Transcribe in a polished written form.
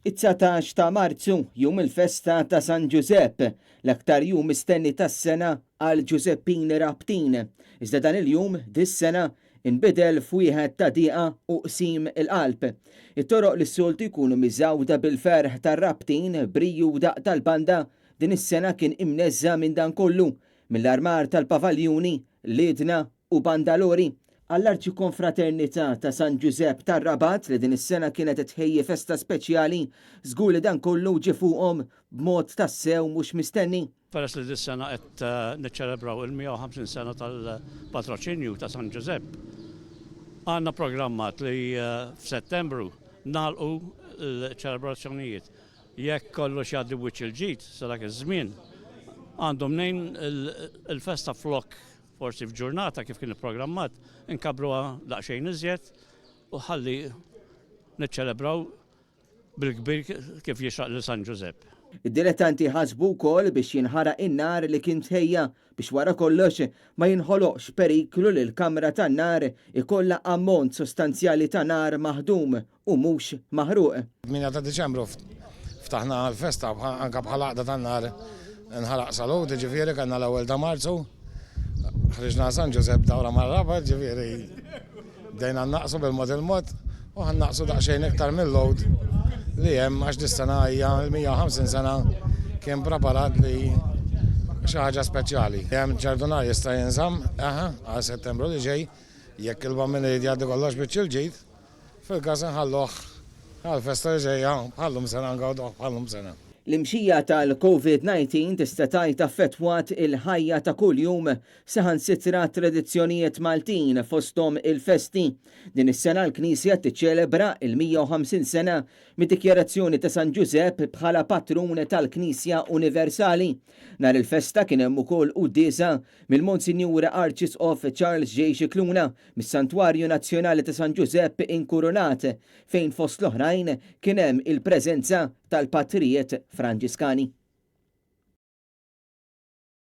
It-19 ta' Marzu, jum il-festa ta' San Ġużepp, l-aktar jum mistenni tas-sena għal Ġużeppini Rabtin. Iżda dan il-jum, dis-sena, inbidel f'wieħed ta' diqa u qsim il-qalb. It-toroq li s-soltu jkunu miżgħuda bil-ferħ tar-Rabtin, briju u daqq tal-banda, din is-sena kien imneżża' minn dan kollu, mill-armar tal-pavaljuni, liedna u bandalori. Għall-Arċikonfraternità ta' San Ġużepp tar-Rabat li din is-sena kienet qed tħejji festa speċjali, żgur li dan kollu ġie fuqhom b'mod tassew mhux mistenni. Peress li dis-sena qed niċċelebraw il-150 sena tal-patroċinju ta' San Ġużepp, għandna programmat li f'Settembru nagħlqu l-ċelebrazzjonijiet. Jekk kollox jgħaddi b'wiċċ il-ġid sa dak iż-żmien, għandu mnejn il-festa flok Forsi f'ġurnata kif kien ipprogrammat inkabbruha daqsxejn iżjed u ħalli niċċelebraw bil-kbir kif jixraq lil San Ġużepp. Id-dilettanti ħasbu wkoll biex jinħaraq in-nar li kien tħejja biex wara kollox ma jinħoloqx periklu li l-kamra tan-nar ikollha ammont sostanzjali ta' nar maħdum u mhux maħruq. 8 ta' Diċembru ftaħna l-festa anke bħala għaqda tan-nar nħaraq salut, jiġifieri kellna l-ewwel ta' Marzu, ħriġna San Ġużepp dawra mar-Rabat, jiġifieri bdejna nnaqqsu bil-mod il-mod u ħa nnaqqsu daqsxejn iktar mil-load li hemm għax dis-sena hija l-150 sena kien preparat li xi ħaġa speċjali. Hemm ċertu nar jista' jinżamm, eħe, għal Settembru li ġej, jekk il-Bambin irid jgħaddi kollox biċċ il-ġid. Fil-każ inħalluh għall-festa li ġejja bħal-lum sena ngawduh bħal-lum sena. L-imxija tal-Covid 19 tista' tgħid affettwat il-ħajja ta' kuljum, saħansitra t-tradizzjonijiet Maltin fosthom il-festi. Din is-sena l-Knisja tiċċelebra il-150 sena mid-dikjarazzjoni ta' San Ġużepp bħala patrun tal-Knisja Universali. Nhar il-festa kien hemm ukoll quddiesa mill-Monsinjur Arċisqof Charles J. Scicluna mis-Santwarju Nazzjonali ta' San Ġużepp Inkurunat, fejn fost l-oħrajn kien hemm il-preżenza tal-patrijiet Franġiskani.